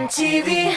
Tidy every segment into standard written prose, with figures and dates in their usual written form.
Казан TV.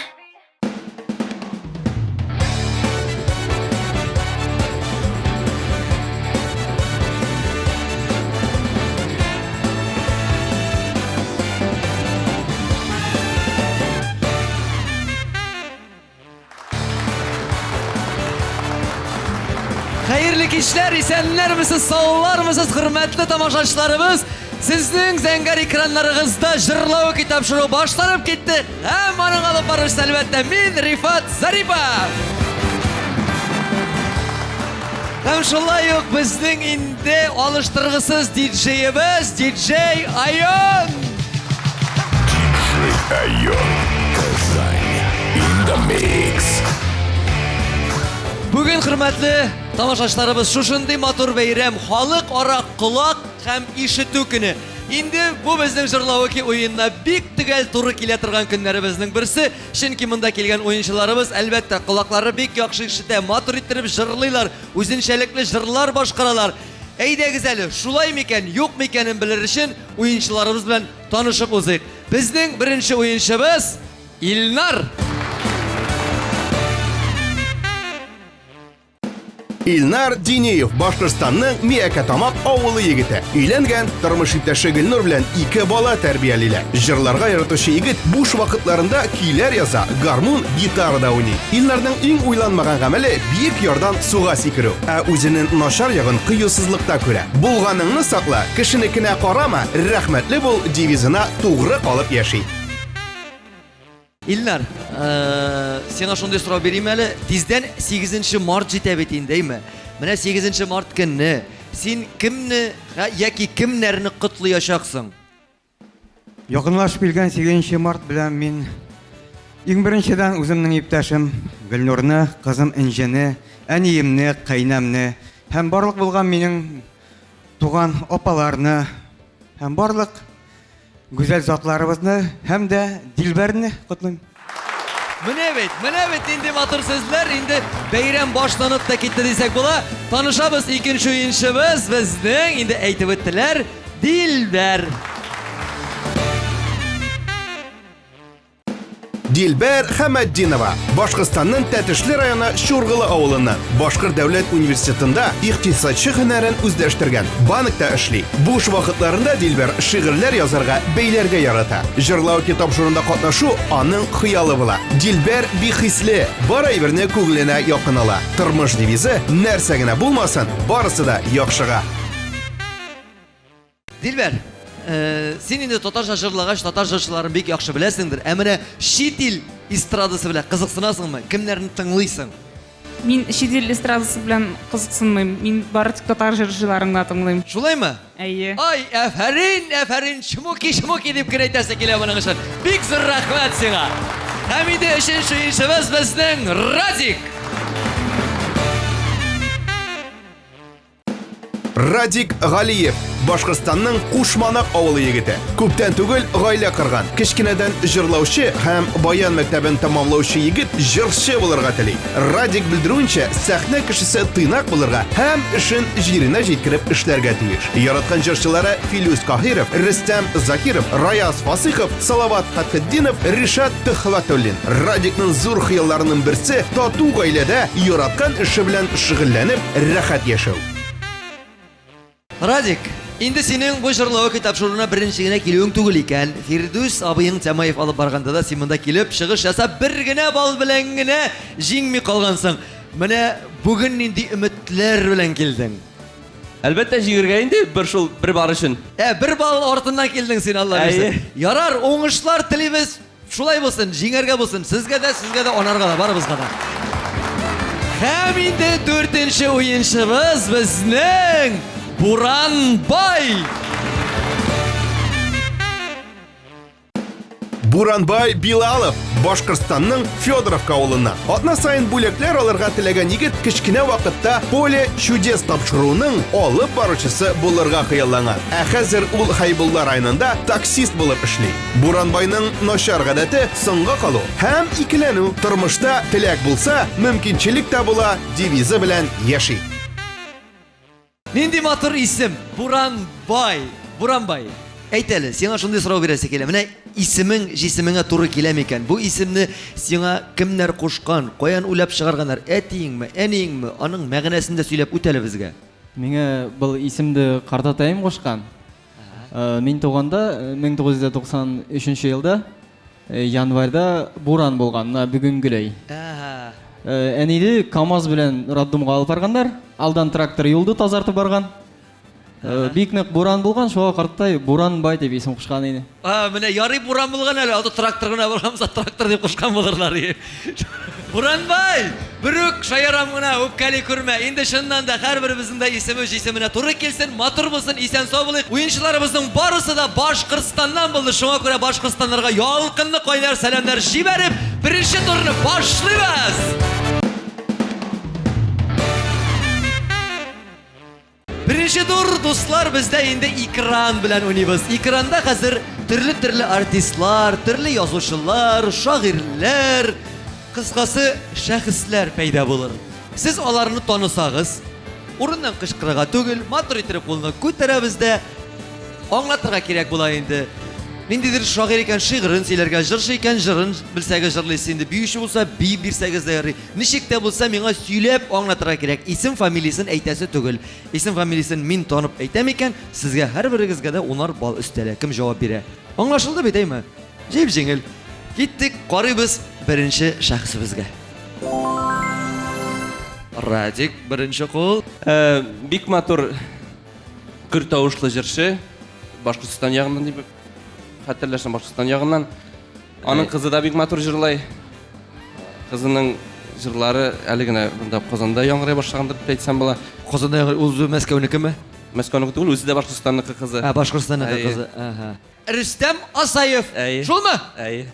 Хәерле кичләр, исәннәрмесез, саулармысез, хөрмәтле тамашачыларыбыз. Сезнең зәңгәр экраннарыгызда җырлау тапшыру башланып китте. Һәм аның алып баручысы, әлбәттә, мин, Рифат Зарипов. Һәм шулай ук безнең инде алыштыргысыз диджеебыз, диджей Айон. Диджей Айон. Казань. In the mix. Бүген, хөрмәтле тамашачыларыбыз, шушындый матур бәйрәм, халыкара колак һәм ишетү көне. Инде бу безнең җырлавыки уенына бик төгәл туры килә торган көннәребезнең берсе. Чөнки монда килгән уенчыларыбыз, әлбәттә, колаклары бик яхшы ишетә, матур иттереп җырлыйлар, үзенчәлекле җырлар башкаралар. Әйдәгез әле, шулай микән, юк микәнен белер өчен уенчыларыбыз белән танышып узыйк. Безнең беренче уенчыбыз Илнар! Илнар Динеев, Башкортстанның Миәкәтамак авылы егете. Өйләнгән, тормыш иптәше Гөлнур белән ике бала тәрбиялиләр. Җырларга яратучы егет буш вакытларында көйләр яза, гармун, гитарада уйный. Илнарның иң уйланмаган гамәле биек ярдан суга сикерү. Ә үзенең начар ягын кыюсызлыкта күрә. Булганыңны сакла, кешенекенә карама, рәхмәтле бул девизына тугры калып яши. Илнар, э, сиңа шундый сорау бирим әле. Тиздән 8 март җитә бит инде, әйме? Менә 8 март көнне син кемне яки кемнәрне котлыячаксың? Якынлашып килгән 8 март белән мин иң беренчедән үземнең иптәшем Гөлнурны, кызым Энҗене, әниемне, кайнәмне һәм барлык булган минем туган апаларны һәм барлык Гүзәл затларыбызны һәм дә Дилбәрне котлыйм. Менә бит, менә бит нинди матур сүзләр, инде бәйрәм башланып та китте дисәк була. Танышабыз, икенче уенчыбыз безнең, инде әйтеп үттеләр, Дилбәр. Дилбәр Хәмәтдинова, Башкортстанның Тәтешле районы Чургылы авылыннан. Башкорт дәүләт университетында икътисадчы һөнәрен үзләштергән, банкта эшли. Буш вакытларында Дилбәр шигырьләр язарга, бәйләргә ярата. Җырлау тапшыруында катнашу аның хыялы була. Дилбәр бик хисле, бар әйберне күңеленә якын ала. Тормыш девизы, нәрсә генә булмасын, барысы да яхшыга. Дилбәр, э, син инде татарча җырлагач, татар җырчыларын бик яхшы беләсеңдер. Ә менә чит ил эстрадасы белән кызыксынасыңмы? Кемнәрне тыңлыйсың? Мин чит ил эстрадасы белән кызыксынмыйм. Мин бары тик татар җырчыларын гына тыңлыйм. Шулаймы? Әйе. Ай, әфәрин, әфәрин, чмоки, чмоки дип кенә әйтәсе килә моның өчен. Бик зур рәхмәт сиңа. Һәм инде өченче уенчыбыз безнең Радик. Радик Галиев, Башкортстанның Кушманак авылы егете. Күптән түгел гаилә корган. Кечкенәдән җырлаучы һәм баян мәктәбен тәмамлаучы егет җырчы булырга тели. Радик белдерүенчә, сәхнә кешесе тыйнак булырга һәм эшен җиренә җиткереп эшләргә тиеш. Яраткан җырчылары Филүс Каһиров, Рөстәм Закиров, Раяз Фасыйхов, Салават Фәтхетдинов, Ришат Төхвәтуллин. Радикның зур хыялларының берсе тату гаиләдә яраткан эше белән шөгыльләнеп, рәхәт яшәү. Радик, инде синең бу җырлавы тапшыруына беренче генә килүең түгел икән. Фирдүс абыең Тямаев алып барганда да син монда килеп, чыгыш ясап, бер генә балл белән генә җиңми калгансың. Менә бүген нинди өметләр белән килдең? Әлбәттә, җиңергә инде, бер шул, бер бар өчен. Ә, бер балл артыннан килдең син, Алла бирсә. Ярар, уңышлар телибез. Шулай булсын, җиңәргә булсын. Сезгә дә, сезгә дә, анарга да, барыбызга да. Һәм инде дүртенче уенчыбыз безнең Буранбай. Буранбай Билалов, Башкортстанның Федоровка авылыннан. Атна саен бүләкләр алырга теләгән егет кечкенә вакытта Поле чудес тапшыруының алып баручысы булырга хыялланган. Ә хәзер ул Хәйбулла районында таксист булып эшли. Буранбайның начар гадәте соңга калу һәм икеләнү. Тормышта теләк булса, мөмкинчелек тә була девизы белән яши. Нинди матур исем, Буранбай. Буранбай. Әйт әле, сиңа шундый сорау бирәсе килә. Менә исемең җисемеңә туры килә микән? Бу исемне сиңа кемнәр кушкан, каян уйлап чыгарганнар? Әтиеңме, әниеңме? Аның мәгънәсен дә сөйләп үт әле безгә. Миңа был исемде картатаем кушкан. Э, мин туганда 1993 э, елда э, январьда буран булган, менә бүгенгеләй. Әнине КАМАЗ белән роддомга алып барганнар. Алдан трактор юлды тазартып барган. Э, бик нык буран булган, шуңа картай Буранбай дип исем кушкан иде. А, менә ярый буран булган әле, алда трактор гына булган булса, трактор дип кушкан булырлар. Буранбай, берүк шаярам гына, үпкәли күрмә. Инде чыннан да һәрберебезнең дә исеме үз исеменә туры килсен, матур булсын, исән-сау булыйк. Уенчыларыбызның барысы да Башкортстаннан булды, шуңа күрә башкортстаннарга ялкынлы кайнар сәламнәр җибәреп, беренче турны башлыйбыз! Беренче тур, дуслар, бездә инде экран белән уйныйбыз. Экранда хәзер төрле-төрле артистлар, төрле язучылар, шагыйрьләр, кыскасы, шәхесләр пәйда булыр. Сез аларны танысагыз, урыннан кычкырырга түгел, матур иттереп кулны күтәрәбез дә, аңлатырга кирәк була инде. Ниндидер шагыйрь икән, шигырен сөйләргә, җырчы икән, җырын белсәгез җырлыйсыз инде, биюче булса, биеп бирсәгез дә ярый. Ничек тә булса миңа сөйләп аңлатырга кирәк. Исем фамилиясен әйтәсе түгел. Исем фамилиясен мин танып әйтәм икән, сезгә һәрберегезгә дә унар балл өстәлә. Кем җавап бирә? Аңлашылды бит, әйме? Җип-җиңел. Киттек, карыйбыз беренче шәхесебезгә. Радик, беренче кул. Э, бик матур көр тавышлы җырчы. Башкортстан ягыннан дип хәтерләсәм, Башкортстан ягыннан. Аның кызы да бик матур җырлай. Кызының җырлары әле генә монда Казанда яңгырый башлагандыр дип әйтсәм була. Казанда яңгырый, ул Мәскәүнекеме? Мәскәүнеке түгел, үзе дә Башкортстанныкы кызы. Ә, Башкортстанныкы кызы. Ага. Рөстәм Асаев. Әйе. Шулмы? Әйе.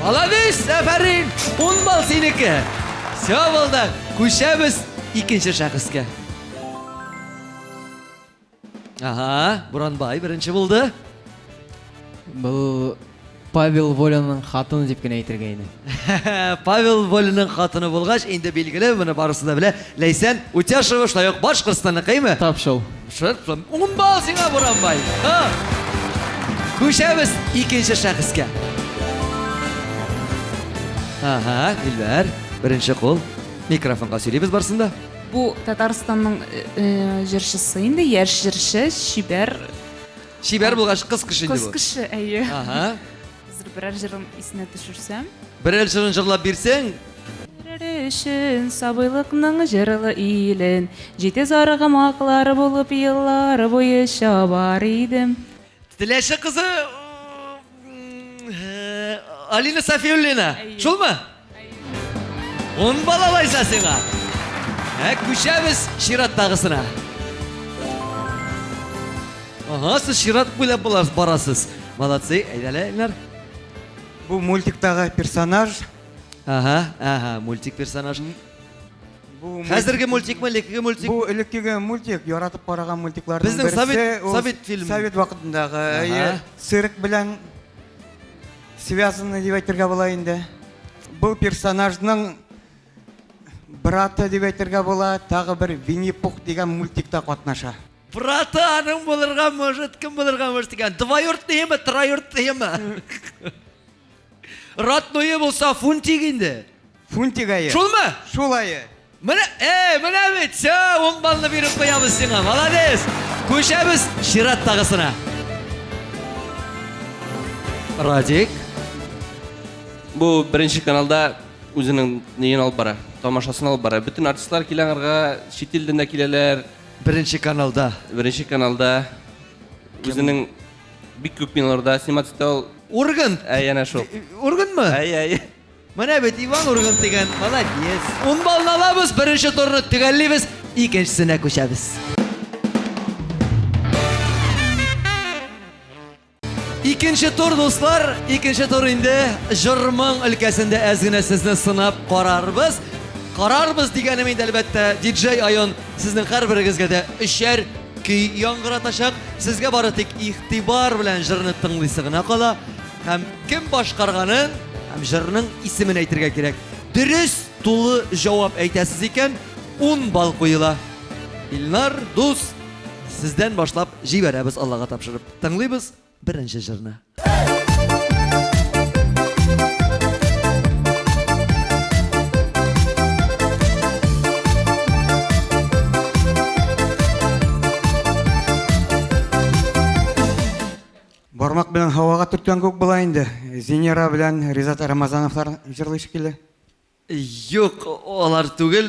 Молодец, афәрин! Ун балл синеке. Все булды. Күчәбез икенче шәхескә. Ага, Буранбай беренче булды. Был Павел Волинның хатыны дип кенә әйтергә иде. Павел Волинның хатыны булгач, инде билгеле, моны барысы да белә. Ләйсән Утяшева шулай ук Башкортстанныкыймы? Тап шул. Шул, ун балл сиңа, Буранбай. Ха. Күчәбез икенче шәхескә. Ага, Дилбәр, беренче кул. Микрофонга сөйлибез барсын да. Бу Татарстанның җырчысы инде, яшь җырчы, чибәр. Чибәр булгач, кыз кеше инде бу. Кыз кеше, әйе. Ага. Хәзер берәр җырын исенә төшерсәм. Берәр җырын җырлап бирсәң. Өчен сабыйлыкның җырлы илен, җитез аргамаклар булып еллар буе чабар идем. Теләче кызы Алина Сафиуллина. Шулмы? Ун балл алайса сиңа. Ә күчәбез чираттагысына. Ага, сез чират буйлап барасыз. Молодцы, әйдәле, Илнар. Бу мультиктагы персонаж. Ага, ага, мультик персонаж. Бу Хәзерге мультикмы, элеккеге мультик? Бу элеккеге мультик, яратып караган мультикларның Безнең берсе. совет- Ул совет фильмы. Совет вакытындагы, Ага. әйе, цирк белән связанный дип әйтергә була инде. Бу персонажның браты дип әйтергә була, тагы бер Винни-Пух дигән мультикта катнаша. Браты аның булырга может, кем булырга может икән? Двоюродныймы, троюродныймы? Родное булса Фунтик инде. Фунтик әйе. Шулмы? Шул әйе. Менә, эй, менә бит, все, ун баллны биреп куябыз сиңа. Молодец. Күчәбез чираттагысына. Радик. Бу беренче каналда үзенең неен алып бара, тамашасын алып бара. Бөтен артистлар килә аңарга, чит илдән дә киләләр. Беренче каналда. Беренче каналда үзенең бик күп киноларда сниматься итә ул. Ургант. Әй, әнә шул. Ургантмы? Әй, әй. Менә бит Иван Ургант дигән, молодец. Ун баллны алабыз, беренче турны төгәллибез, икенчесенә күчәбез. Икенче тур, дуслар, икенче тур инде җыр-моң өлкәсендә әз генә сезне сынап карарбыз. Карарбыз дигәнем инде, әлбәттә, диджей Айон сезнең һәрберегезгә дә өчәр көй яңгыратачак. Сезгә бары тик игътибар белән җырны тыңлыйсы гына кала. Һәм кем башкарганын һәм җырның исемен әйтергә кирәк. Дөрес, тулы җавап әйтәсез икән, 10 балл куела. Илнар, дус, Сездән башлап җибәрәбез Аллага тапшырып. Тыңлыйбыз беренче җырны. Бармак белән һавага төрткән күк була инде. Зинира белән Ризат Рамазановлар җырлый шикелле. Юк, алар түгел.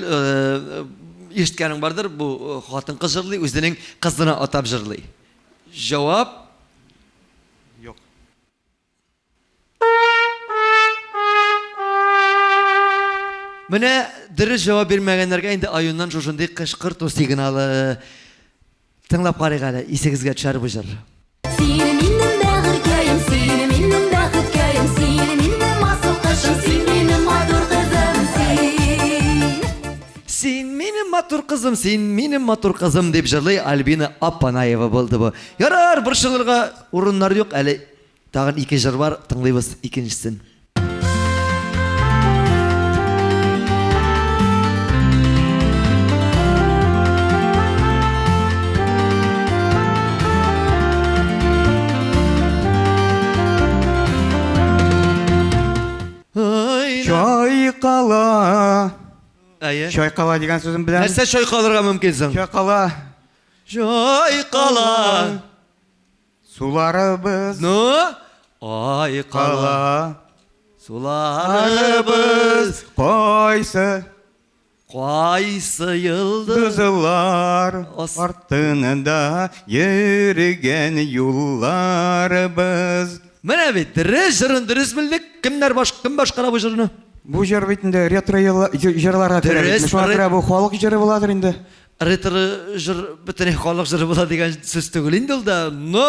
Ишеткәнең бардыр, бу хатын-кыз җырлый, үзенең кызына атап җырлый. Җавап? Юк. Менә дөрес җавап бирмәгәннәргә инде Аюннан шушындый кычкырту сигналы. Тыңлап карыйк әле, исегезгә төшәр бу җыр. Син минем бәгырькәем, син минем бәхеткәем, син минем асыл кошым, син минем матур кызым, син. Син минем матур кызым, син минем матур кызым дип җырлый Альбина Апанаева булды бу. Ярар, борчылырга урыннар юк әле. Тагын ике җыр бар, тыңлыйбыз икенчесен. Чайкала. Әйе. Чайкала дигән сүзен беләм. Нәрсә чайкалырга мөмкин соң? Чайкала. Чайкала. Суларыбыз. Ну? Ай кала. Суларыбыз. Кайсы? Кайсы йолдыз? Дызлар артында йөргән юлларыбыз. Менә бит, дөрес җырын дөрес белдек. Кемнәр баш, кем башкара бу җырны? Бу җыр бит инде ретро җырларга керә бит. Шуңа күрә бу халык җыры буладыр инде. Ретро җыр бөтенләй халык җыры була дигән сүз түгел инде ул да. Но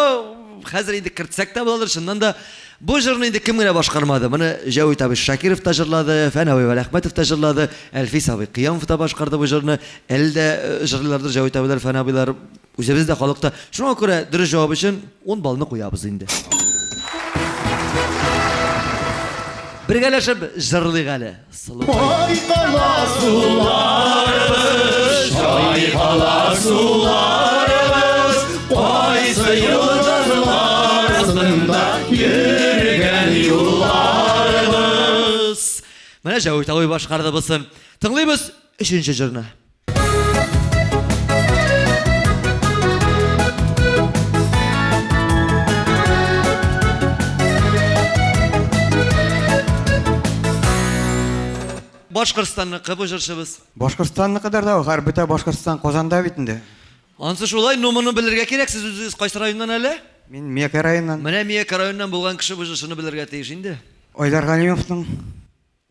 хәзер инде кертсәк тә буладыр, чыннан да бу җырны инде кем генә башкармады. Моны Җәвит абый Шакиров та җырлады, Фән абый Вәләхмәтов та җырлады, Әлфис абый Кыямов та башкарды бу җырны. Әле дә җырлыйлардыр Җәвит абыйлар, Фән абыйлар. Үзебез дә халык та. Шуңа күрә дөрес җавап өчен 10 баллны куябыз инде. Бергәләшеп җырлыйк әле. Чайкала суларыбыз, чайкала суларыбыз, кайсы йолдызлар астында йөргән юлларыбыз. Менә Җәвит абый башкарды бусын. Тыңлыйбыз өченче җырны. Башкортстанныкы бу җырчыбыз. Башкортстанныкы да ул, һәр бөтә Башкортстан Казанда бит инде. Ансы шулай, но моны белергә кирәк. Сез үзегез кайсы районнан әле? Мин Миякә районыннан. Менә Миякә районыннан булган кеше бу җырчыны белергә тиеш инде. Айдар Галимовның.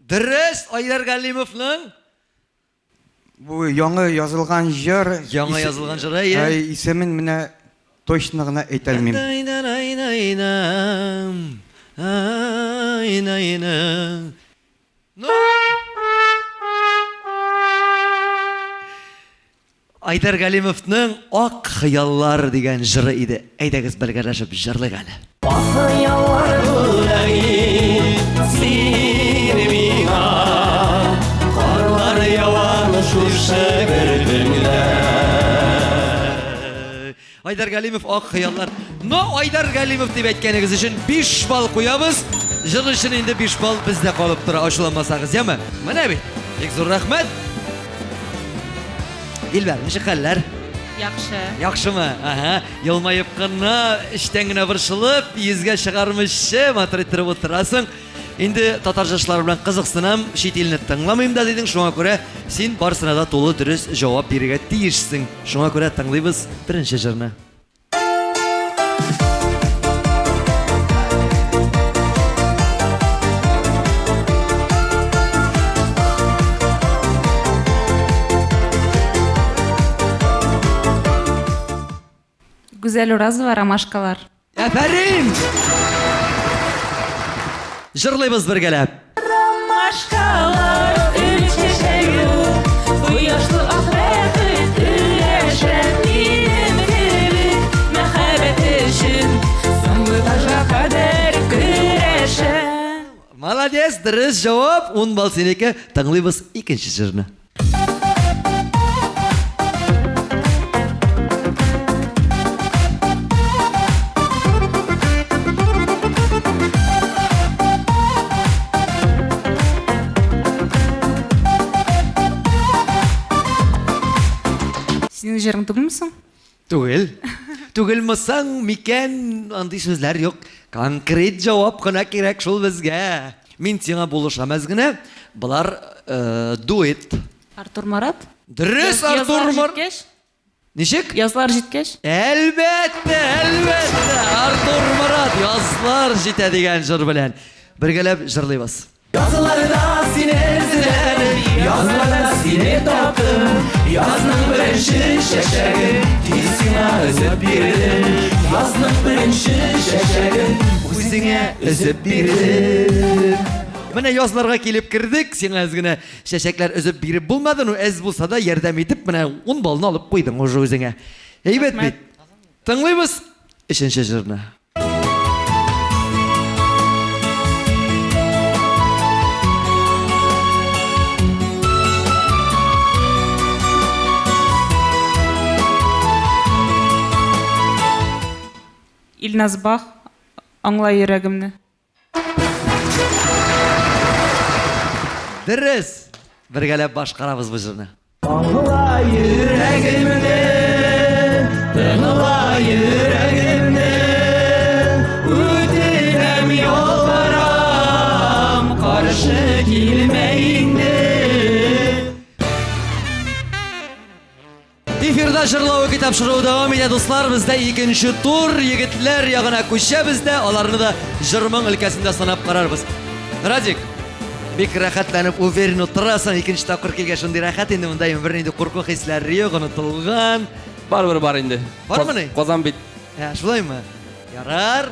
Дөрес, Айдар Галимовның. Бу яңа язылган җыр. Яңа язылган җыр, әйе. Әй, исемен менә точно гына әйтә алмыйм. Ну? Айдар Галимовның Ак хыяллар дигән җыры иде. Әйдәгез бергәләшеп җырлыйк әле. Ак хыяллар бүләк ит син миңа, карлар ява шушы бер төнлә. Айдар Галимов Ак хыяллар. Но Айдар Галимов дип әйткәнегез өчен 5 балл куябыз. Җыр өчен инде 5 балл бездә калып тора, ачуланмасагыз, яме? Менә бит. Бик зур рәхмәт. Дилбәр, ничек хәлләр? Яхшы. Яхшымы? Ага. Елмаеп кына, эчтән генә борчылып, йөзгә чыгармыйча, матур иттереп утырасың. Инде татар җырчылары белән кызыксынам, чит илне тыңламыйм да дидең, шуңа күрә син барысына да тулы дөрес җавап бирергә тиешсең. Шуңа күрә тыңлыйбыз беренче җырны. Гүзәл Уразова, Ромашкалар. Афәрин! Җырлыйбыз бергәләп. Ромашкалар, өл чәчәге ул, кояшлы ак бәхет өләшә минем кебек мәхәббәт өчен соңгы таҗга кадәр көрәшә. Молодец, дөрес җавап, 10 балл синеке. Тыңлыйбыз икенче җырны. җырың түгелме соң? Түгел. Түгелме соң микән? Андый сүзләр юк. Конкрет җавап кына кирәк шул безгә. Мин сиңа булышам әз генә. Болар дуэт. Артур Марат? Дөрес, Артур Марат. Ничек? Язлар җиткәч? Әлбәттә, әлбәттә! Артур Морат, Язлар җитә дигән җыр белән бергәләп җырлыйбыз. Язларда сине эзләдем, язларда сине таптым. Язның беренче чәчәген тиз сиңа өзеп бирдем. Язның беренче чәчәген үзеңә өзеп бирдем. Менә язларга килеп кердек, сиңа әз генә Чәчәкләр өзеп биреп булмады, ну әз булса да ярдәм итеп, менә ун баллны алып куйдың уже үзеңә. Әйбәт бит. Тыңлыйбыз өченче җырны. Илназ Бах, Аңла йөрәгемне. Дөрес! Бергәләп башкарабыз бу җырны. Аңла йөрәгемне, тыңла йөрәгемне, үтенәм, ялварам, каршы килмә инде. Эфирда җырлау тапшыруы дәвам итә, дуслар. Бездә икенче тур. Егетләр ягына күчәбез дә, аларны да җыр-моң өлкәсендә сынап карарбыз. Радик, бик рәхәтләнеп, уверен утырасың. Икенче тапкыр килгәч, шундый рәхәт инде монда бернинди курку хисләре юк, онытылган. Барыбер бар инде. Бармыни? Казан бит. Ә, шулаймы? Ярар.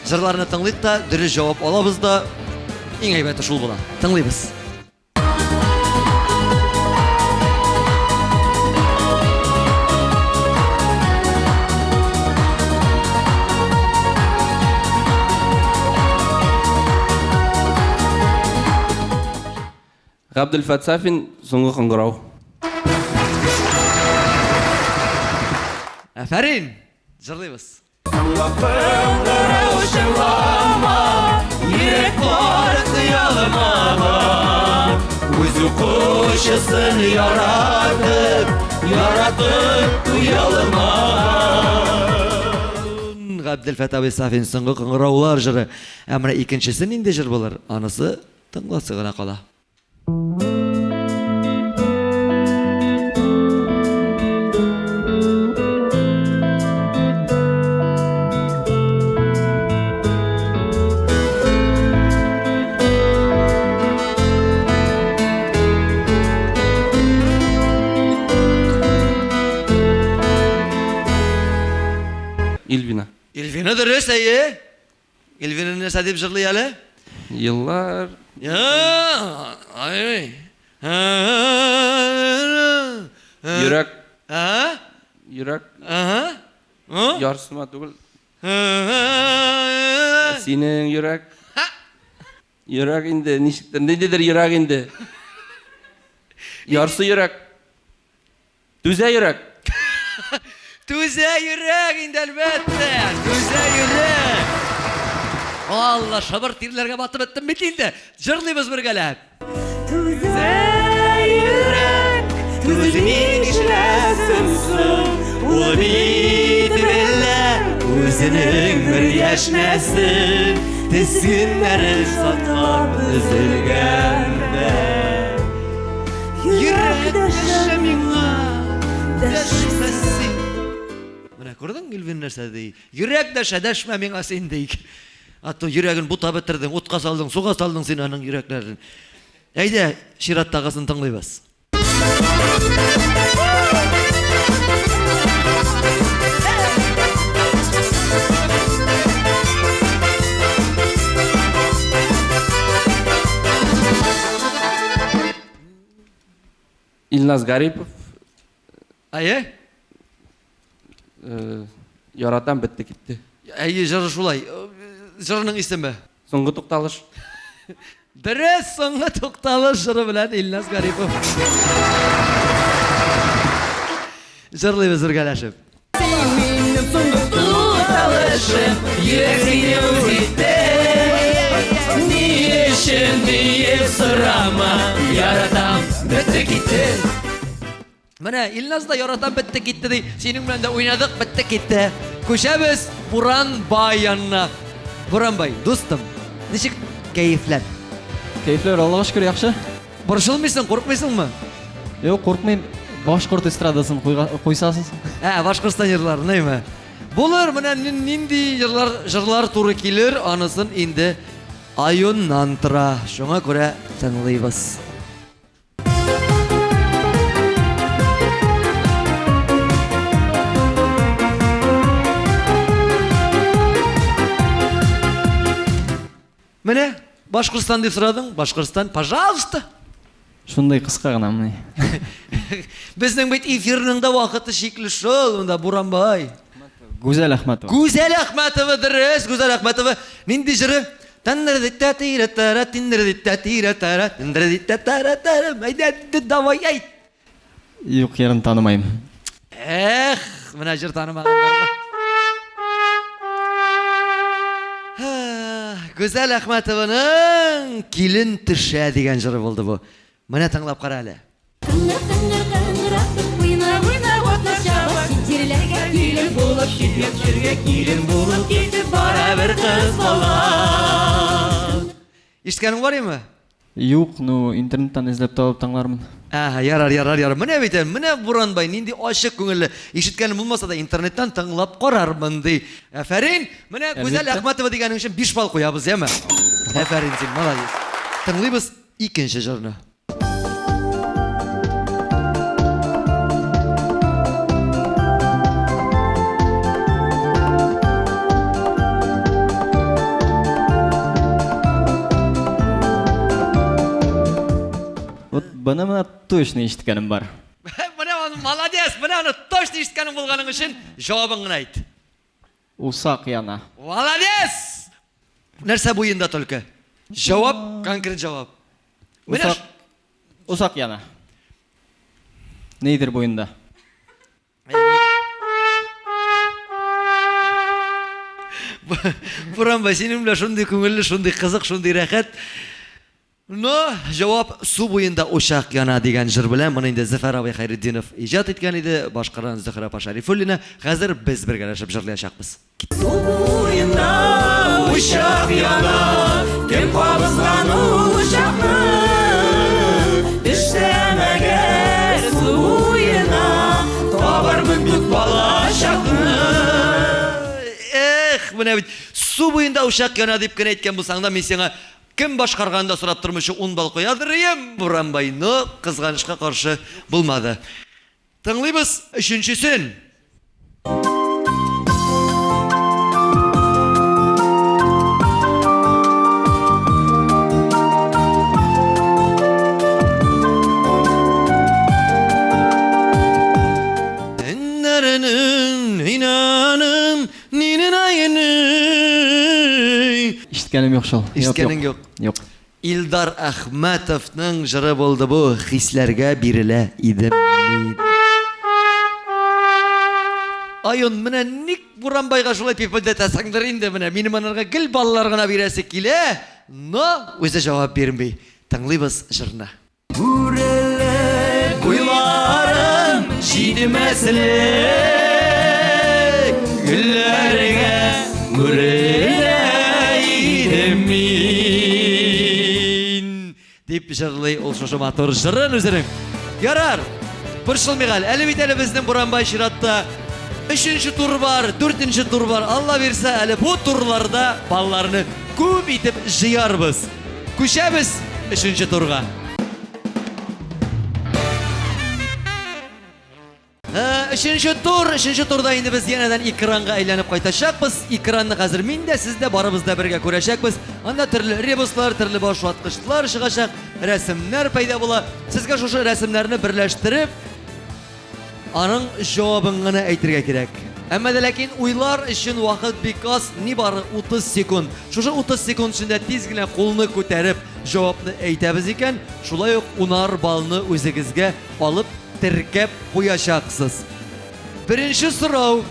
Җырларны тыңлыйк та, дөрес җавап алабыз да. Иң әйбәте шул була. Тыңлыйбыз. Габделфәт Сафин, Соңгы кыңгырау. Афәрин! Җырлыйбыз. Соңгы кыңгырау чыңлама, йөрәк бар хыялыма. Үз укучысын яратып, яратып туялмаган. Габделфәт абый Сафин, Соңгы кыңгыраулар җыры. Ә менә икенчесе нинди җыр булыр? Анысы тыңласы гына кала. Ильвина. Ильвина дөрес, әйе. Ильвина нәрсә дип җырлый әле? Еллар. Ай. Йөрәк. А? Йөрәк. Ага. Ярсыма түгел. Синең йөрәк. Йөрәк инде, ничектер, ниндидер йөрәк инде. Ярсы йөрәк. Түзә йөрәк. Түзә йөрәк инде, әлбәттә. Түзә йөрәк. Алла, шыбыр тирләргә батып беттем бит инде. Җырлыйбыз бергәләп. Түзә йөрәк, түзми нишләсен соң? Ул бит белә үзенең бер яшьнәсен, тезгеннәрен саклап өзелгәндә. Йөрәк дәшә миңа, дәшмә син. Менә күрдең, Илвин нәрсә ди? Йөрәк дәшә, дәшмә миңа син ди. А то йөрәген бутап бетердең, утка салдың, суга салдың син аның йөрәкләрен. Әйдә, чираттагысын тыңлыйбыз. Илназ Гарипов. Әйе? Яратам, бетте китте. Әйе, җыры шулай. Җырының исеме? Соңгы тукталыш. Дөрес, Соңгы тукталыш җыры белән Илназ Гарипов. Җырлыйбыз бергәләшеп. Син минем соңгы тукталышым, йөрәк сине үз итте. Ни өчен диеп сорама, яратам, бетте китте. Менә Илназ да яратам бетте китте ди. Синең белән дә уйнадык, бетте китте. Күчәбез Буранбай янына. Буранбай, дустым, ничек кәефләр? Кәефләр Аллага шөкер яхшы. Борчылмыйсың, куркмыйсыңмы? Юк, куркмыйм. Башкорт эстрадасын куйсасыз. Ә, Башкортстан җырларын, әйме? Булыр, менә нинди җырлар, җырлар туры килер, анысын инде Аюннан тора. Шуңа күрә тыңлыйбыз. Менә Башкортстан дип сорадың, Башкортстан, пожалуйста. Шундый кыска гына менә. Безнең бит эфирның да вакыты чикле шул, монда Буранбай. Гүзәл Әхмәтова. Гүзәл Әхмәтова дөрес, Гүзәл Әхмәтова. Нинди җыры? Давай әйт. Юк, йырын танымыйм. Эх, менә җыр танымаганнарга. Гүзәл Әхмәтованың Килен төшә дигән җыры булды бу. Менә тыңлап кара әле. Кыңгыр, кыңгыр, кыңгыратып уйна, уйна, атлар чаба, чит җирләргә килен булып, чит ят җиргә килен булып китеп бара бер кыз бала. Ишеткәнең бар име? Юк, ну интернеттан эзләп табып тыңлармын. Әһә, ярар, ярар, ярар. Менә бит, менә Буранбай нинди ачык күңелле. Ишеткәнем булмаса да интернеттан тыңлап карармын ди. Афәрин! Менә Гүзәл Әхмәтова дигәнең өчен 5 балл куябыз, яме? Афәрин син, молодец. Тыңлыйбыз икенче җырны. Вот быны менә точно ишеткәнем бар. Менә аны молодец, менә аны точно ишеткәнең булганың өчен җавабын гына әйт. Усак яна. Молодец! Нәрсә буенда только? Җавап, конкрет җавап. Менә Усак, усак яна. Нидер буенда. Буранбай, синең белән шундый күңелле, шундый кызык, шундый рәхәт. Но җавап су буенда учак яна дигән җыр белән моны инде Зөфәр абый Хәйретдинов иҗат иткән иде, башкарган Зөһрә апа Шәрифуллина. Хәзер без бергәләшеп җырлаячакбыз. Су буенда учак яна, кем кабызган ул учакны? Төшсәм әгәр су буена, табармын күк балачакны. Эх, менә бит су буенда учак яна дип кенә әйткән булсаң да, мин сиңа Кем башкарганын да сорап тормыйча ун балл куядыр ием, Буранбай, но, кызганычка каршы, булмады. Тыңлыйбыз өченчесен. Ишеткәнем юк шул. Ишеткәнең юк. Юк. Илдар Әхмәтовның җыры булды бу, Хисләргә бирелә идем мин. Айон, менә ник Буранбайга шулай пипелдәтәсеңдер инде менә. Минем анарга гел баллар гына бирәсе килә, но үзе җавап бирми. Тыңлыйбыз җырны. Бүрелек уйларым җитмәслек Гөлләргә үрелә идем мин Дип җырлый ул шушы матур җырын үзенең. Ярар, борчылмыйк әле. Әле бит әле безнең Буранбай чиратта өченче тур бар, дүртенче тур бар. Алла бирсә, әле бу турларда балларны күп итеп җыярбыз. Күчәбез өченче турга. Э, өченче тур, өченче турда инде без янәдән экранга әйләнеп кайтачакбыз. Экранны хәзер мин дә, сез дә барыбыз да бергә күрәчәкбез. Анда төрле ребуслар, төрле башваткычлар чыгачак, рәсемнәр пәйда була. Сезгә шушы рәсемнәрне берләштереп, Аның җавабын гына әйтергә кирәк. Әмма дә ләкин уйлар өчен вакыт бик аз, нибары 30 секунд. Шушы 30 секунд эчендә тиз генә кулны күтәреп җавапны әйтәбез икән, шулай ук унар баллны үзегезгә алып теркәп куячаксыз. Беренче сорау.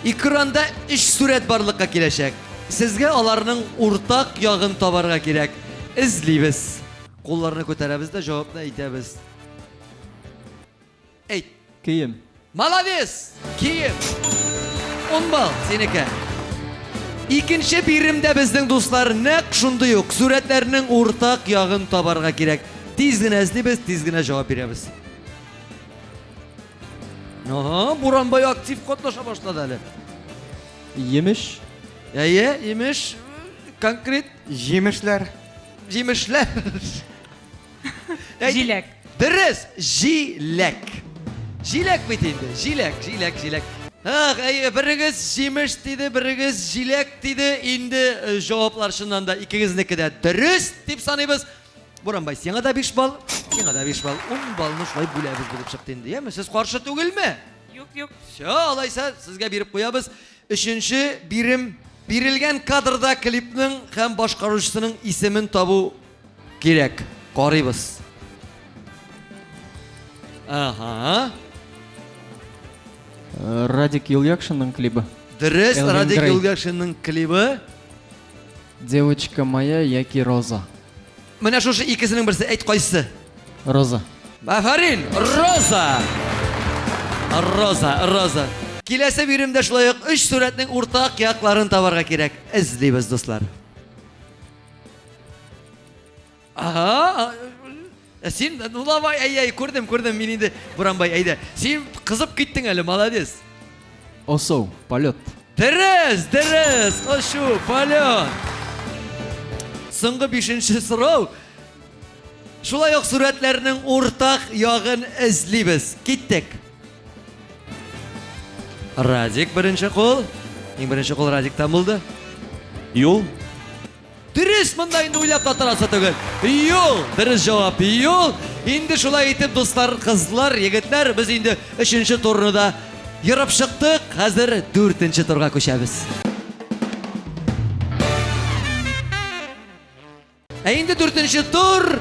Экранда өч сурәт барлыкка киләчәк. Сезгә аларның уртак ягын табарга кирәк. Эзлибез. Кулларны күтәрәбез дә җавапны әйтәбез. Әйт. Кием. Молодец! Кием. 10 балл синеке. Икенче биремдә безнең дуслар нәкъ шундый ук сурәтләрнең уртак ягын табарга кирәк. Тиз генә эзлибез, тиз генә җавап бирәбез. Ага, Буранбай актив катнаша башлады әле. Емеш. Әйе, имеш, конкрет. Җимешләр. Җимешләр. Җиләк. Дөрес, җиләк. Җиләк бит инде, җиләк, җиләк, җиләк. Ах, әйе, берегез җимеш диде, берегез җиләк диде. Инде э, җаваплар чыннан да икегезнеке дә дөрес дип саныйбыз. Буранбай, сиңа да 5 балл, сиңа да 5 балл. 10 баллны шулай бүләбез булып чыкты инде, яме? Сез каршы түгелме? Юк, юк. Все, алайса сезгә биреп куябыз. Өченче бирем бирелгән кадрда клипның һәм башкаручысының исемен табу кирәк. Карыйбыз. Ага. Э, Радик Юльякшинның клибы. Дөрес, Элвин Радик Грей. Юльякшинның клибы. Девочка моя яки Роза. Менә шушы икесенең берсе, әйт кайсысы? Роза. Афәрин, Роза! Роза, Роза. Киләсе биремдә шулай ук өч сурәтнең уртак якларын табарга кирәк. Эзлибез, дуслар. Ага. Ә син, ну давай, әй, әй, күрдем, күрдем, мин инде, Буранбай, әйдә. Син кызып киттең әле, молодец. Осоу, полет. Дөрес, дөрес, очу, полет. Соңгы бишенче сорау. Шулай ук сурәтләрнең уртак ягын эзлибез. Киттек. Радик беренче кул. Иң беренче кул Радиктан булды. Юл. Дөрес, монда инде уйлап та торасы түгел. Юл, дөрес җавап, юл. Инде шулай итеп, дуслар, кызлар, егетләр, без инде өченче турны да ерып чыктык. Хәзер дүртенче турга күчәбез. Ә инде дүртенче тур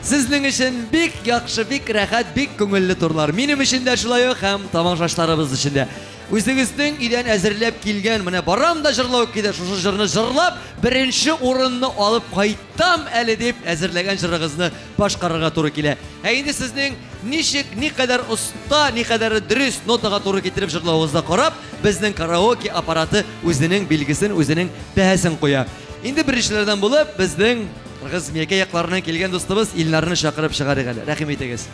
сезнең өчен бик яхшы, бик рәхәт, бик күңелле турлар. Минем өчен дә шулай ук һәм тамашачыларыбыз өчен дә. Үзегезнең өйдән әзерләп килгән, менә барам да җырлау килә, шушы җырны җырлап, беренче урынны алып кайтам әле дип әзерләгән җырыгызны башкарырга туры килә. Ә инде сезнең ничек, никадәр оста, никадәр дөрес нотага туры китереп җырлавыгызга карап, безнең караоке аппараты үзенең билгесен, үзенең бәһасен куя. Инде беренчеләрдән булып, безнең Кыргыз Миякә якларыннан килгән дустыбыз Илнарны чакырып чыгарыйк әле. Рәхим итегез.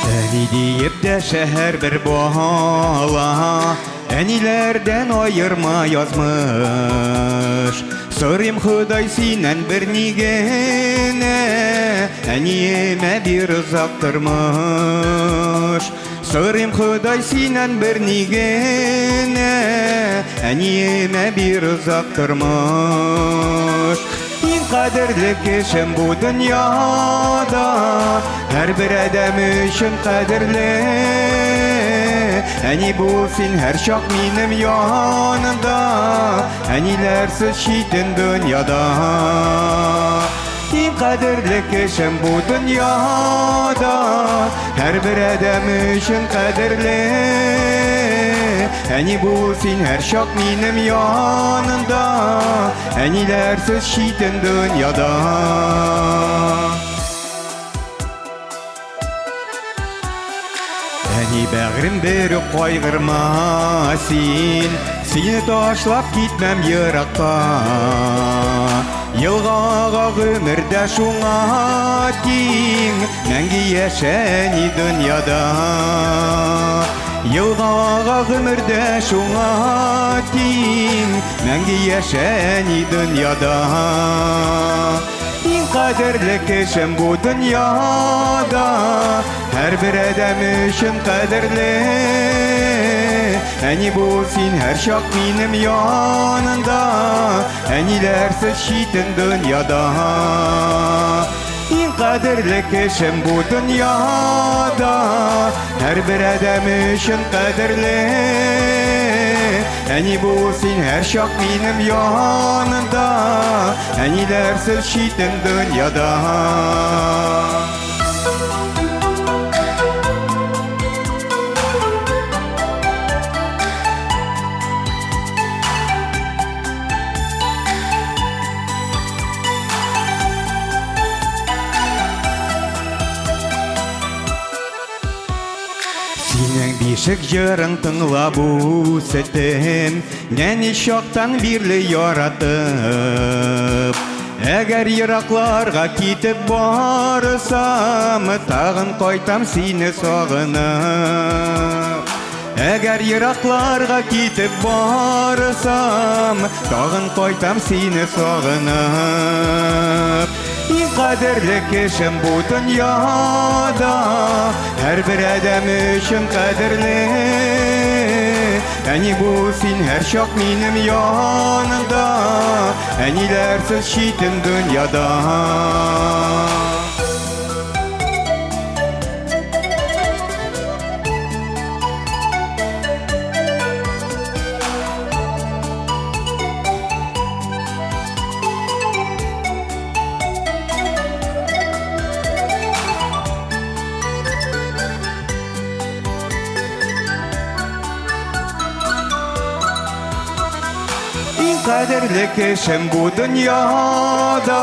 Әни диеп дәшә һәрбер бала, Әниләрдән аерма язмыш. Сорыйм Ходай синнән бер ни генә, Әниемә бир озак тормыш. Сорыйм Ходай синнән бер ни генә, Әниемә бир озак тормыш. Иң кадерле кешем бу дөньяда, Һәрбер адәм өчен кадерле. Әни бул син һәрчак минем янымда, Әниләрсез читен дөньяда. Иң кадерле кешем бу дөньяда, Һәрбер адәм өчен кадерле. Әни бул син һәрчак минем янымда, Әниләрсез читен дөньяда. Әни бәгърем бер үк кайгырма син, Сине ташлап китмәм еракка. Елгага гомердә шуңа тиң, Мәңге яшә әни дөньяда. Елгага гомердә шуңа тиң, Мәңге яшә әни дөньяда. Иң кадерле кешем бу дөньяда, Һәрбер адәм өчен кадерле. Әни бул син һәрчак минем янымда, Әниләрсез читен дөньяда. Иң кадерле кешем бу дөньяда, Һәрбер адәм өчен кадерле. Әни бул син һәрчак минем янымда, Әниләрсез читен дөньяда. Синең бишек җырың тыңлап үстем, Нәни чактан бирле яратып. Әгәр еракларга китеп барсам, Тагын кайтам сине сагынып. Әгәр еракларга китеп барсам, Тагын кайтам сине сагынып. Иң кадерле кешем бу дөньяда, Һәрбер адәм өчен кадерле. Әни бул син һәрчак минем янымда, Әниләрсез читен дөньяда. Иң кадерле кешем бу дөньяда,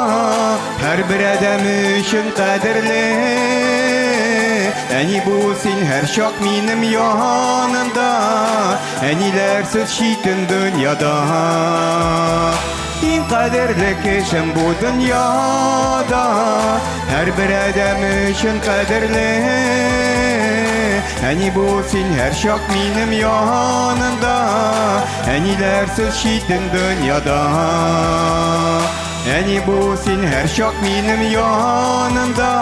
Һәрбер адәм өчен кадерле. Әни бул син һәрчак минем янымда, Әниләрсез читен дөньяда. Иң кадерле кешем бу дөньяда, Һәрбер адәм өчен кадерле. Әни бул син һәрчак минем янымда, Әниләрсез читен дөньяда. Әни бул син һәрчак минем янымда,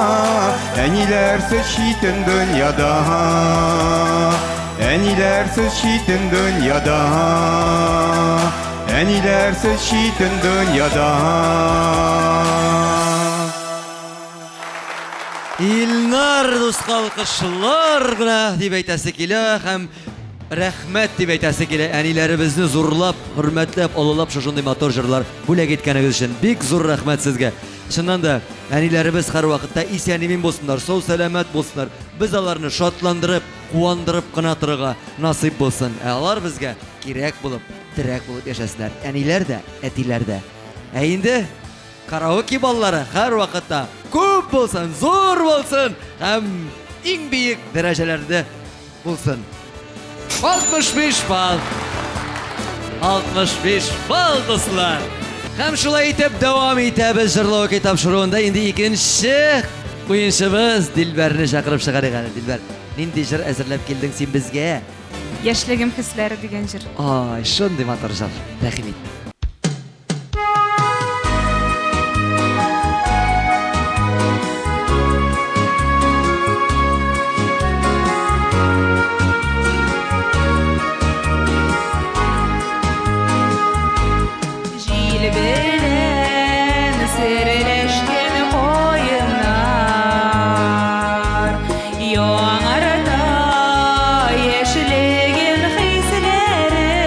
Әниләрсез читен дөньяда. Әниләрсез читен дөньяда. Әниләрсез читен дөньяда. Илнар дуска алкышлар гына дип әйтәсе килә һәм рәхмәт дип әйтәсе килә. Әниләребезне зурлап, хөрмәтләп, олылап шушындый матур җырлар бүләк иткәнегез өчен бик зур рәхмәт сезгә. Чыннан да, әниләребез һәрвакытта исән-имин булсыннар, сау-сәламәт булсыннар. Без аларны шатландырып, куандырып кына торырга насыйп булсын. Ә алар безгә кирәк булып, терәк булып яшәсеннәр. Әниләр дә, әтиләр дә. Ә инде караоке баллары һәрвакытта күп булсын, зур булсын һәм иң биек дәрәҗәләрдә булсын. 65 балл. 65 балл, дуслар. Һәм шулай итеп дәвам итәбез җырлау тапшыруында. Инде икенче уенчыбыз Дилбәрне чакырып чыгарыйк әле. Дилбәр, нинди җыр әзерләп килдең син безгә? Яшьлегем хисләре дигән җыр. Ай, шундый матур җыр. Рәхим ит. Җил белән серләшкән каеннар Яңарта яшьлеген хисләрен.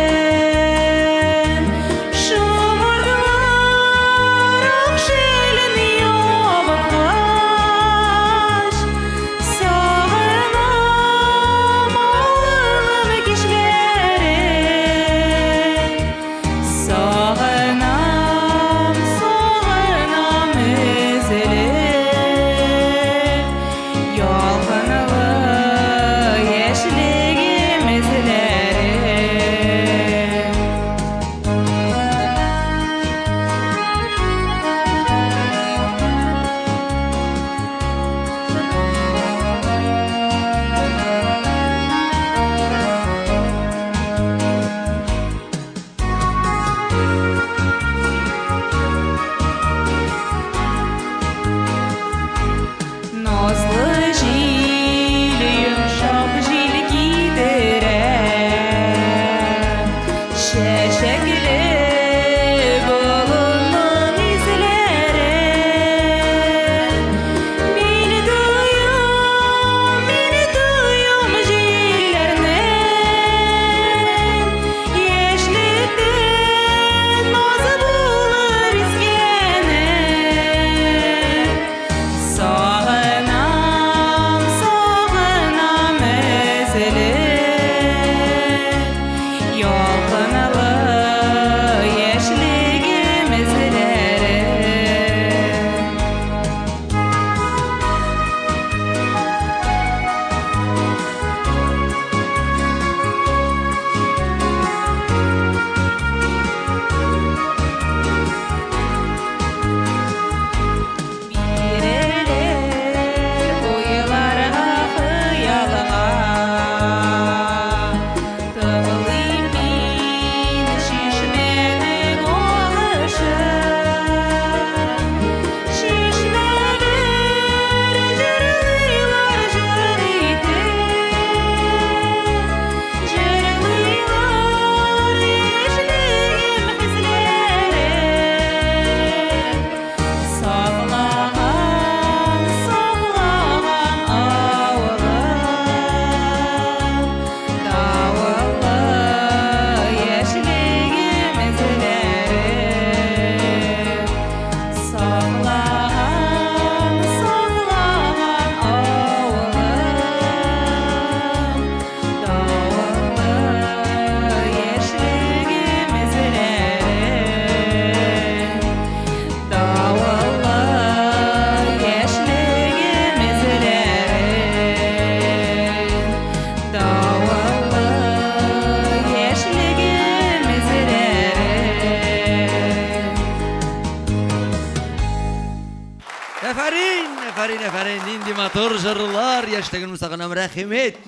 Афәрин, афәрин, нинди матур җырлар, яшьлегемне сагынам, рәхим ит.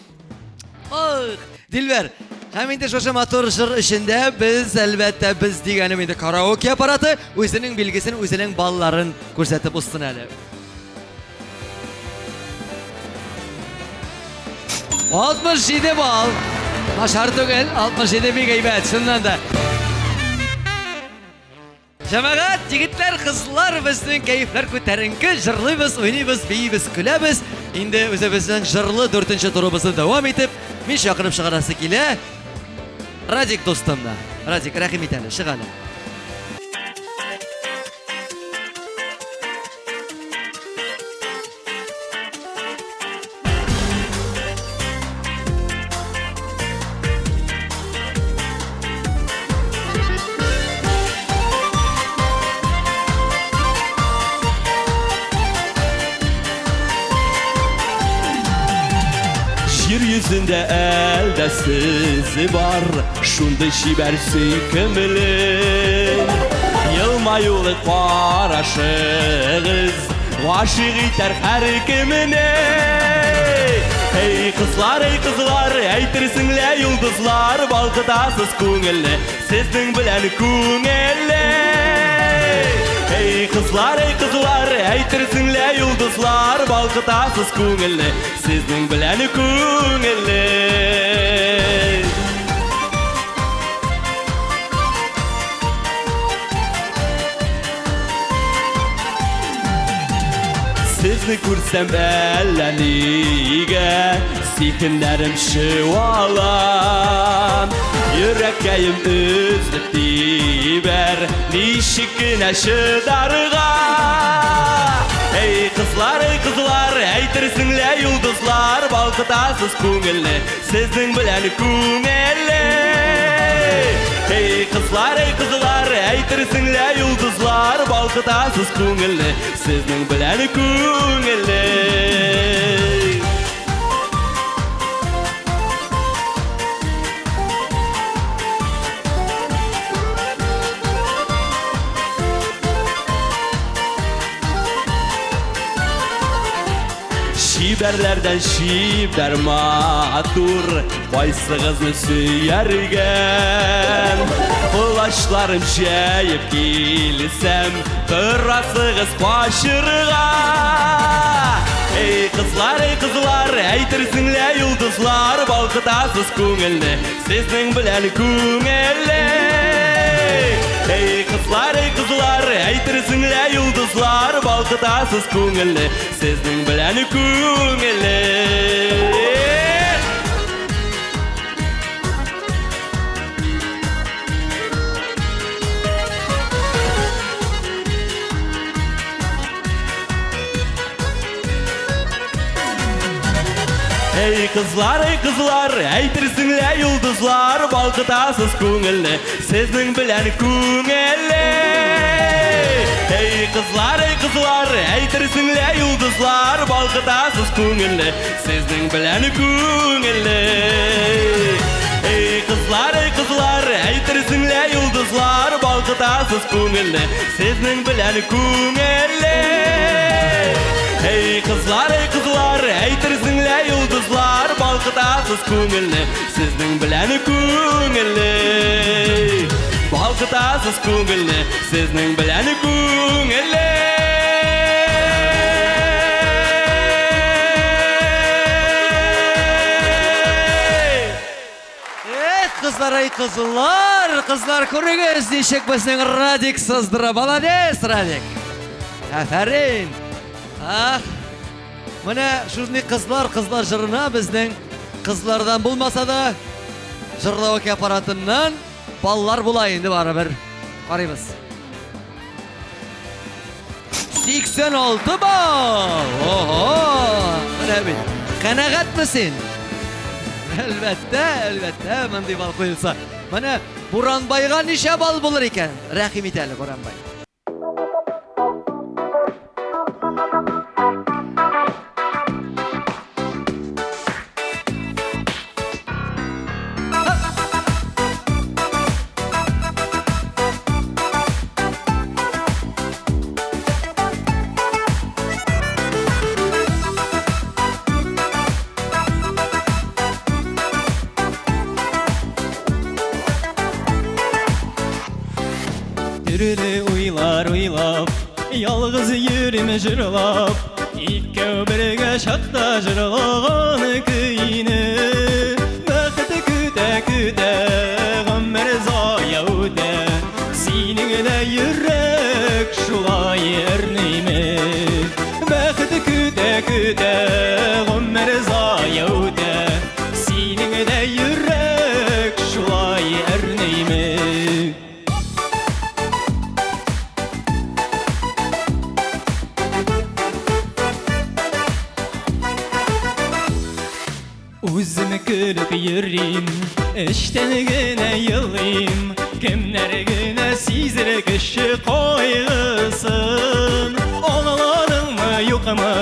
Ох, Дилбәр, һәм инде шушы матур җыр эчендә без, әлбәттә, без дигәнем инде караоке аппараты үзенең билгесен, үзенең балларын күрсәтеп узсын әле. 67 балл. Начар түгел, 67 бик әйбәт, чыннан да. Җәмәгать, егетләр, кызлар, безнең кәефләр күтәренке, җырлыйбыз, уйныйбыз, биибез, көләбез. Инде үзебезнең җырлы дүртенче турыбызны дәвам итеп, мин чакырып чыгарасы килә. Радик дустымны. Радик, рәхим ит әле, чык әле. Җир йөзендә әлдә сез бар, шундый чибәр сөйкемле. Елмаюлы карашыгыз Гашыйк итәр һәркемне. Эй, кызлар, эй, кызлар, әйтерсең лә йолдызлар, балкытасыз күңелне, сезнең белән күңелле. Эй, кызлар, эй, кызлар, әйтерсең лә йолдызлар, балкытасыз күңелне, сезнең белән күңелле. Сезне күрсәм әллә нигә Зиһеннәрем чуала Йөрәккәем өзелеп тибәр Ничек кенә чыдарга Эй, кызлар, эй, кызлар, әйтерсең лә йолдызлар Балкытасыз күңелне, сезнең белән күңелле Эй, кызлар, эй, кызлар, әйтерсең лә йолдызлар Балкытасыз күңелне, сезнең белән күңелле. Чибәрләрдән чибәр матур, кайсыгызны сөяргә? Колачларым җәеп килсәм, торасыгыз качырга. Эй, кызлар, эй, кызлар, әйтерсең лә йолдызлар, балкытасыз күңелне, сезнең белән күңелле. Эй, кызлар, эй, кызлар, әйтерсең лә йолдызлар, балкытасыз күңелне, сезнең белән күңелле. Эй, кызлар, эй, кызлар, әйтерсең лә йолдызлар, балкытасыз күңелне, сезнең белән күңелле. Эй, кызлар, эй, кызлар, әйтерсең лә йолдызлар, балкытасыз күңелне, сезнең белән күңелле. Эй, кызлар, эй, кызлар, әйтерсең лә йолдызлар, балкытасыз күңелне, сезнең белән күңелле. Эй, кызлар, эй, кызлар, әйтерсең лә йолдызлар, балкытасыз күңелне, сезнең белән күңелле. Балкытасыз күңелне, сезнең белән күңелле. Эх, кызлар, ай, кызлар, кызлар, күрегез, ничек безнең Радик сыздыра. Молодец, Радик. Афәрин. Ах, менә шундый кызлар, кызлар җырына безнең кызлардан булмаса да, җырлау аппаратыннан баллар була инде барыбер. Карыйбыз. 86 балл! Ого! Менә бит. Канәгатьме син? Әлбәттә, әлбәттә, мондый балл куелса. Менә Буранбайга ничә балл булыр икән? Рәхим ит әле, Буранбай. Төрле уйлар уйлап, ялгыз йөрим җырлап, Икәү бергә чакта җырлаган көйне. Бәхет көтә көтә, гомер зая үтә, Синең дә йөрәк шулай әрниме? Бәхет көтә көтә, гомер зая үтә, Синең дә йөрәк шулай әрниме? Үзем көлеп йөрим, эчтән генә елыйм, Кемнәр генә сизер кеше кайгысын. Аңладыңмы, юкмы,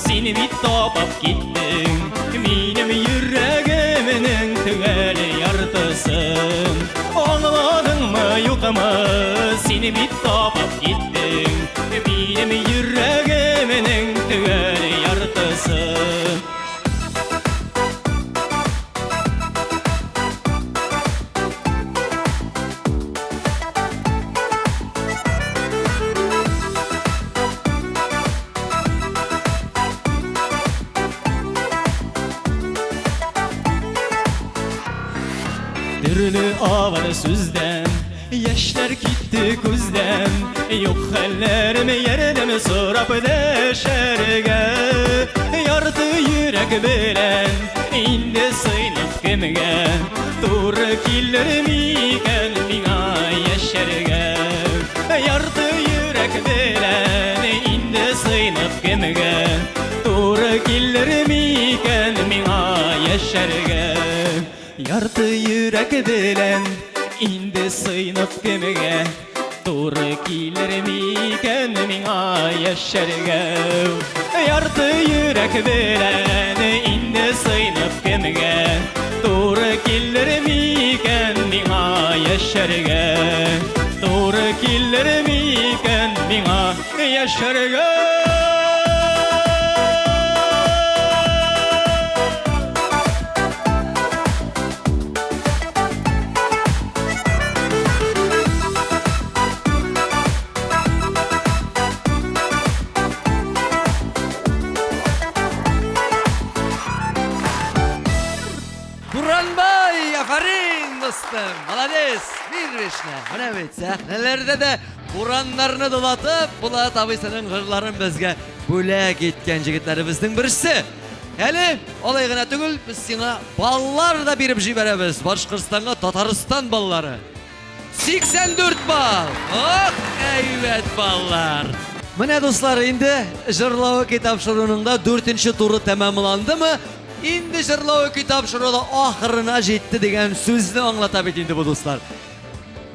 син бит табып киттең Минем йөрәгемнең төгәл яртысын. Аңладыңмы, юкмы, син бит табып киттең Минем йөрәгемнең төгәл яртысын. Төрле авыр сүздән яшьләр китте күздән, Юк хәлләрем ярдәм сорап дәшәргә. Ярты йөрәк белән инде сыйнып кемгә, Туры килер микән миңа яшәргә? Ярты йөрәк белән инде сыйнып кемгә, Туры килер микән миңа яшәргә? Ярты йөрәк белән инде сыйнып кемгә, Туры килер микән миңа яшәргә? Ярты йөрәк белән инде сыйнып кемгә, Туры килер микән миңа яшәргә? Туры килер микән миңа яшәргә? Буранбай, афәрин, дустым! Молодец! Бир бишне. Менә бит сәхнәләрдә дә бураннарны дулатып, Булат абыйсының җырларын безгә бүләк иткән җегетләребезнең берсе. Әле алай гына түгел, без сиңа баллар да биреп җибәрәбез. Башкортстанга Татарстан баллары. 84 балл! Ох, әйбәт баллар! Менә, дуслар, инде Җырлавы көй тапшыруының да дүртенче туры тәмамландымы? Инде Җырлавы көй тапшыруы да ахырына җитте дигән сүзне аңлата бит инде бу, дуслар.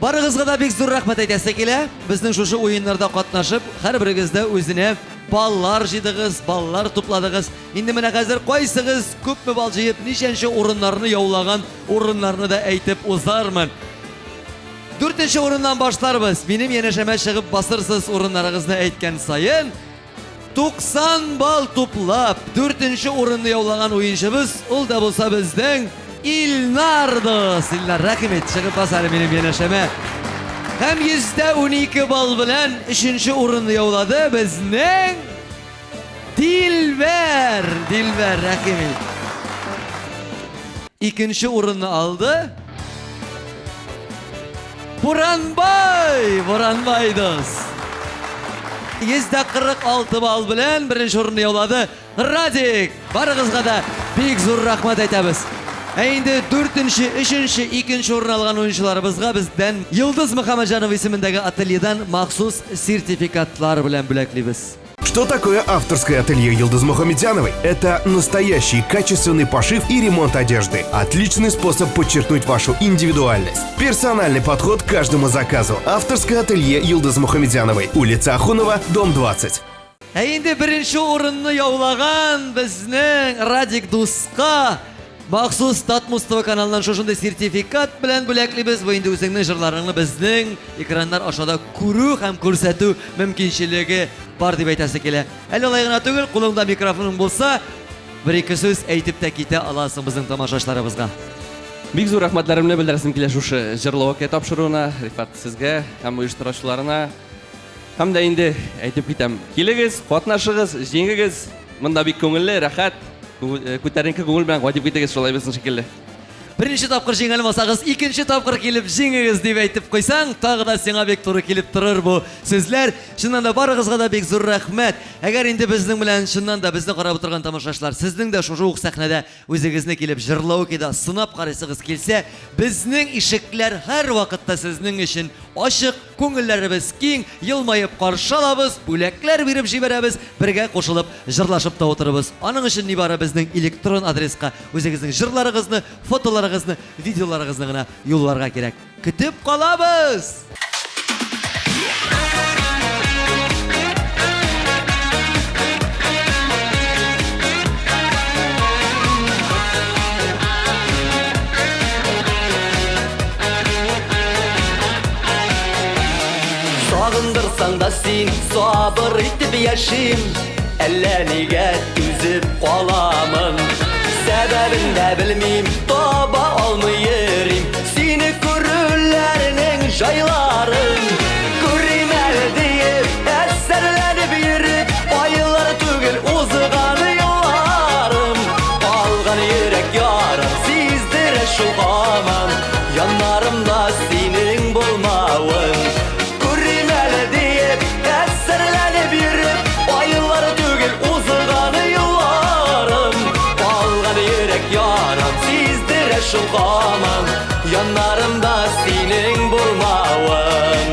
Барыгызга да бик зур рәхмәт әйтәсе килә. Безнең шушы уеннарда катнашып, һәрберегез дә үзенә баллар җыйдыгыз, баллар тупладыгыз. Инде менә хәзер кайсыгыз күпме балл җыеп, ничәнче урыннарны яулаган урыннарны да әйтеп узармын. Дүртенче урыннан башларбыз. Минем янәшәмә чыгып басырсыз урыннарыгызны әйткән саен. 90 балл туплап, дүртенче урынны яулаган уенчыбыз, ул да булса безнең Илнар дус. Илнар, рәхим ит, чыгып бас әле минем янәшәмә. Һәм 112 балл белән өченче урынны яулады безнең Дилбәр. Дилбәр, рәхим ит. Икенче урынны алды Буранбай! Буранбай дус. 146 балл белән беренче урынны яулады Радик. Барыгызга да бик зур рәхмәт әйтәбез. Ә инде дүртенче, өченче, икенче урын алган уенчыларыбызга бездән Йолдыз Мөхәммәтҗанова исемендәге ательедан махсус сертификатлар белән бүләклибез. Что такое авторское ателье Йылдыз Мухамедзяновой? Это настоящий качественный пошив и ремонт одежды. Отличный способ подчеркнуть вашу индивидуальность. Персональный подход к каждому заказу. Авторское ателье Йылдыз Мухамедзяновой. Улица Ахунова, дом 20. Ә инде беренче урынны яулаган безнең Радик дуска махсус Татмус ТВ каналыннан шушындый сертификат белән бүләклибез. Бу инде үзеңнең җырларыңны безнең экраннар аша да күрү һәм күрсәтү мөмкинчелеге бар дип әйтәсе килә. Әле алай гына түгел, кулыңда микрофоның булса, бер-ике сүз әйтеп тә китә аласың безнең тамашачыларыбызга. Бик зур рәхмәтләремне белдерәсем килә шушы җырлы тапшыруына, Рифат сезгә һәм оештыручыларына. Һәм дә инде әйтеп китәм, килегез, катнашыгыз, җиңегез. Монда бик күңелле, рәхәт, күтәренке күңел белән кайтып китегез шулай безнең шикелле. Беренче тапкыр җиңә алмасагыз, икенче тапкыр килеп җиңегез дип әйтеп куйсаң, тагы да сиңа бик туры килеп торыр бу сүзләр. Чыннан да барыгызга да бик зур рәхмәт. Әгәр инде безнең белән чыннан да безне карап утырган тамашачылар, сезнең дә шушы ук сәхнәдә үзегезне килеп җырлаукида сынап карыйсыгыз килсә, безнең ишекләр һәрвакытта сезнең өчен ачык, күңелләребез киң, елмаеп каршы алабыз, бүләкләр биреп җибәрәбез, бергә кушылып җырлашып та утырыбыз. Аның өчен нибары безнең электрон адреска үзегезнең җырларыгызны, фотоларыгызны, видеоларыгызны гына юлларга кирәк. Көтеп калабыз! Сагындырсаң да син сабыр итеп яшим, әллә нигә түзеп каламын. Сәбәбен дә белмим, таба алмый йөрим, сине күрүләрнең җайларын. Күрим әле диеп, әсәрләнеп йөреп, айлар түгел узган елларым. Калган йөрәк ярым сиздерә шул һаман, яннарымда синең булмавың. Күрим әле диеп, әсәрләнеп йөреп, айлар түгел узган елларым. Калган йөрәк ярым сиздерә шул һаман, яннарымда синең булмавың.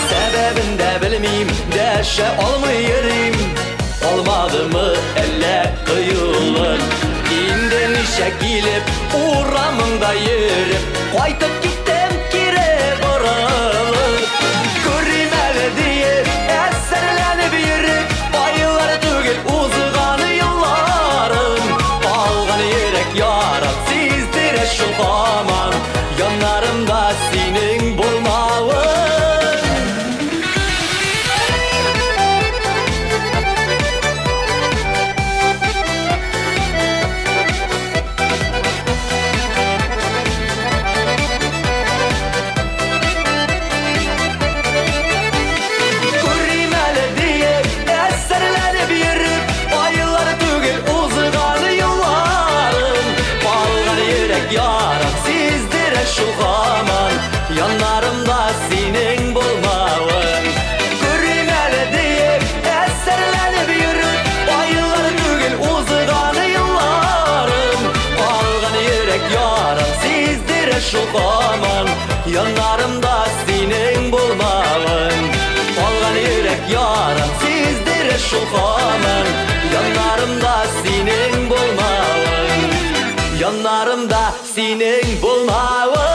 Сәбәбен дә белмим, дәшә алмый йөрим, алмадымы әллә кыюлык. Инде ничә килеп, урамыңда йөреп, кайтып киттем кире борылып. Күрим әле диеп, әсәрләнеп йөреп, айлар түгел узган елларым. Калган йөрәк ярам сиздерә шул һаман, яннарымда синең булмавың. Күрим әле диеп, әсәрләнеп йөреп, айлар түгел узган елларым. Калган йөрәк ярам сиздерә шул һаман, яннарымда синең булмавың. Күрим әле диеп, әсәрләнеп йөреп, айлар түгел узган елларым. Калган йөрәк ярам сиздерә шул һаман, яннарымда синең булмавың. Калган йөрәк ярам сиздерә шул һаман, яннарымда синең булмавың. Яннарымда синең булмавың.